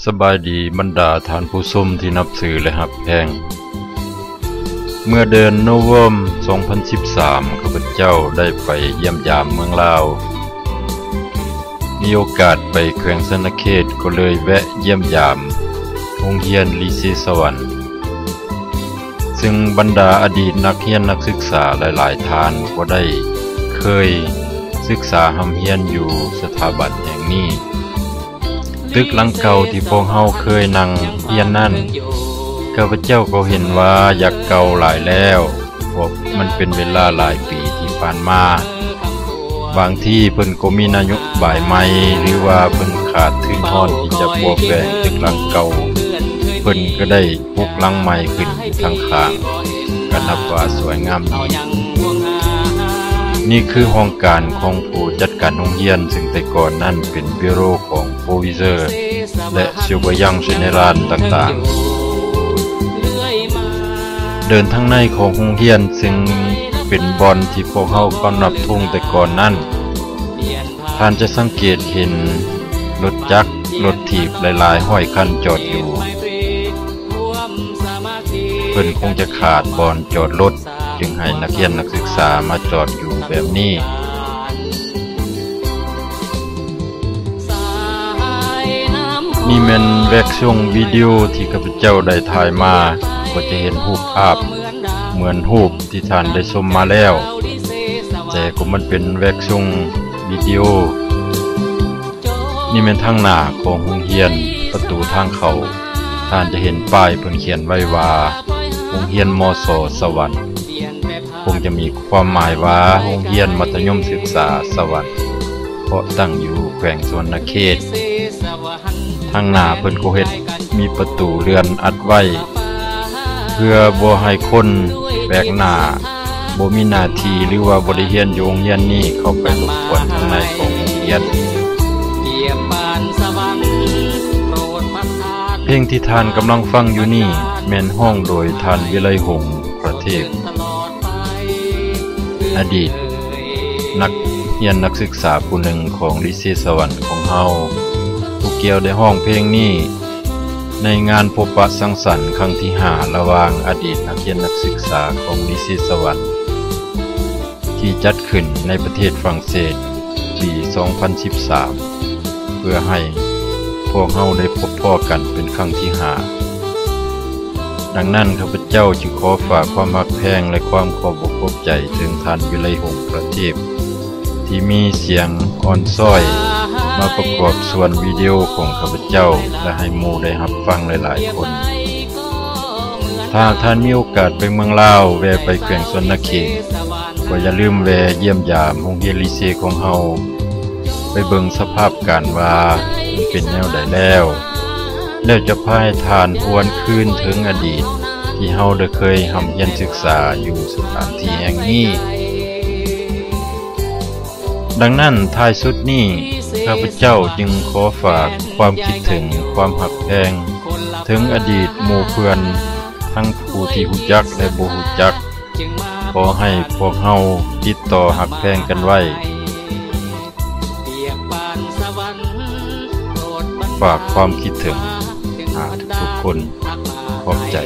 ສະບາຍດີບັນດາທ່ານຜູ້ຊົມທີ່ນັບຖື ແລະ ຮັກແພງ. ເມື່ອເດືອນໂນເວັມ ສອງພັນສິບສາມ ຂ້າພະເຈົ້າໄດ້ໄປຢ້ຽມຢາມເມືອງລາວ, ມີໂອກາດໄປແຂວງສະຫວັນນະເຂດ ກໍເລີຍແວະຢ້ຽມຢາມໂຮງຮຽນລິເຊສະຫວັນ ເຊິ່ງບັນດາອະດີດນັກຮຽນນັກສຶກສາຫຼາຍໆທ່ານກໍໄດ້ເຄີຍສຶກສາຮ່ຳຮຽນຢູ່ສະຖາບັນແຫ່ງນີ້. ຕຶກຫຼັງເກົ່າທີ່ພວກເຮົາເຄີຍນັ່ງຮຽນນັ້ນ, ຂ້າພະເຈົ້າກໍເຫັນວ່າຢາກເກົ່າຫຼາຍແລ້ວ, ເພາະມັນເປັນເວລາຫຼາຍປີທີ່ຜ່ານມາ. ບາງທີເພິ່ນກໍມີນະໂຍບາຍໃໝ່ ຫຼືວ່າເພິ່ນຂາດທຶນຮອນທີ່ຈະປອບແປງຕຶກຫຼັງເກົ່າ, ເພິ່ນກໍໄດ້ ປຸກຫຼັງໃໝ່ຂຶ້ນຢູ່ທາງຂ້າງ, ກໍນັບວ່າສວຍງາມດີ. ນີ້ຄືຫ້ອງການຂອງຜູ້ຈັດການໂຮງຮຽນ, ເຊິ່ງແຕ່ກ່ອນນັ້ນເປັນບິໂຣຂອງໂປຣເຟສເຊີ ແລະ ຊືເວີຢັງເຊເນຣານຕ່າງໆ. ເດີນທາງໃນຂອງໂຮງຮຽນ, ເຊິ່ງເປັນບ່ອນທີ່ພວກເຮົາເຂົ້ານັບທຸງແຕ່ກ່ອນນັ້ນ, ທ່ານຈະສັງເກດເຫັນລົດຈັກ, ລົດຖີບຫຼາຍໆຮ້ອຍຄັນຈອດຢູ່. ເພິ່ນຄົງຈະຂາດບ່ອນຈອດລົດ, ຈຶ່ງໃຫ້ນັກຮຽນນັກສຶກສາມາຈອດຢູ່ແບບນີ້. ນີ້ແມ່ນແວກຊ່ວງວິດີໂອທີ່ຂ້າພະເຈົ້າໄດ້ຖ່າຍມາ, ກໍຈະເຫັນຮູບພາບເໝືອນຮູບທີ່ທ່ານໄດ້ຊົມມາແລ້ວ, ແຕ່ກໍມັນເປັນແວກຊ່ວງວິດີໂອ. ນີ້ແມ່ນທາງໜ້າຂອງໂຮງຮຽນ, ປະຕູທາງເຂົ້າ, ທ່ານຈະເຫັນປ້າຍເພິ່ນຂຽນໄວ້ວ່າ ໂຮງຮຽນ ມສ ສະຫວັນ, ຄົງຈະມີຄວາມໝາຍວ່າ ໂຮງຮຽນມັດທະຍົມສຶກສາສະຫວັນ, ເພາະຕັ້ງຢູ່ແຂວງສະຫວັນນະເຂດ. ທາງໜ້າເພິ່ນກໍເຮັດມີປະຕູເລື່ອນອັດໄວ້ ເພື່ອບໍ່ໃຫ້ຄົນແປກໜ້າ ບໍ່ມີໜ້າທີ່ ຫຼືວ່າບໍ່ໄດ້ຮຽນຢູ່ໂຮງຮຽນນີ້ ເຂົ້າໄປລົບກວນທາງໃນຂອງໂຮງຮຽນ. ເພງທີ່ທ່ານກຳລັງຟັງຢູ່ນີ້ ແມ່ນຮ້ອງໂດຍທ່ານ ວິໄລຫົງ ພະເທບ, ອະດີດນັກຮຽນນັກສຶກສາຜູ້ໜຶ່ງຂອງລິເຊສະຫວັນຂອງເຮົາ, ຜູ້ກ່ຽວໄດ້ຮ້ອງເພງນີ້ ໃນງານພົບປະສັງສັນຄັ້ງທີຫ້າ ລະຫວ່າງອະດີດນັກຮຽນນັກສຶກສາຂອງລິເຊສະຫວັນ ທີ່ຈັດຂຶ້ນໃນປະເທດຝຣັ່ງເສດປີສອງພັນສິບສາມ ເພື່ອໃຫ້ພວກເຮົາໄດ້ພົບພໍ້ກັນເປັນຄັ້ງທີຫ້າ. ດັ່ງນັ້ນ ຂ້າພະເຈົ້າຈຶ່ງຂໍຝາກຄວາມຮັກແພງ ແລະ ຄວາມຂອບອົກຂອບໃຈເຖິງທ່ານ ວິໄລຫົງ ພະເທບ ທີ່ມີສຽງອ່ອນຊ້ອຍມາປະກອບສ່ວນວິດີໂອຂອງຂ້າພະເຈົ້າ ແລະ ໃຫ້ໝູ່ໄດ້ຮັບຟັງຫຼາຍໆຄົນ. ຖ້າຫາກທ່ານມີໂອກາດໄປເມືອງລາວ, ແວ່ໄປແຂວງສະຫວັນນະເຂດ, ກໍຢ່າລືມແວ່ຢ້ຽມຢາມໂຮງຮຽນລິເຊຂອງເຮົາ, ໄປເບິ່ງສະພາບການວ່າມັນເປັນແນວໃດແລ້ວ, ແລ້ວຈະພາໃຫ້ທ່ານຫວນຄືນເຖິງອະດີດທີ່ເຮົາໄດ້ເຄີຍຮ່ຳຮຽນສຶກສາຢູ່ສະຖານທີ່ແຫ່ງນີ້. ດັ່ງນັ້ນ ທ້າຍສຸດນີ້ ຂ້າພະເຈົ້າຈຶ່ງຂໍຝາກຄວາມຄິດເຖິງ, ຄວາມຮັກແພງ ເຖິງອະດີດໝູ່ເພື່ອນ ທັງຜູ້ທີ່ຮູ້ຈັກ ແລະ ບໍ່ຮູ້ຈັກ. ຂໍໃຫ້ພວກເຮົາຕິດຕໍ່ຮັກແພງກັນໄວ້. ຝາກຄວາມຄິດເຖິງຫາທຸກໆຄົນ. ຂອບໃຈ.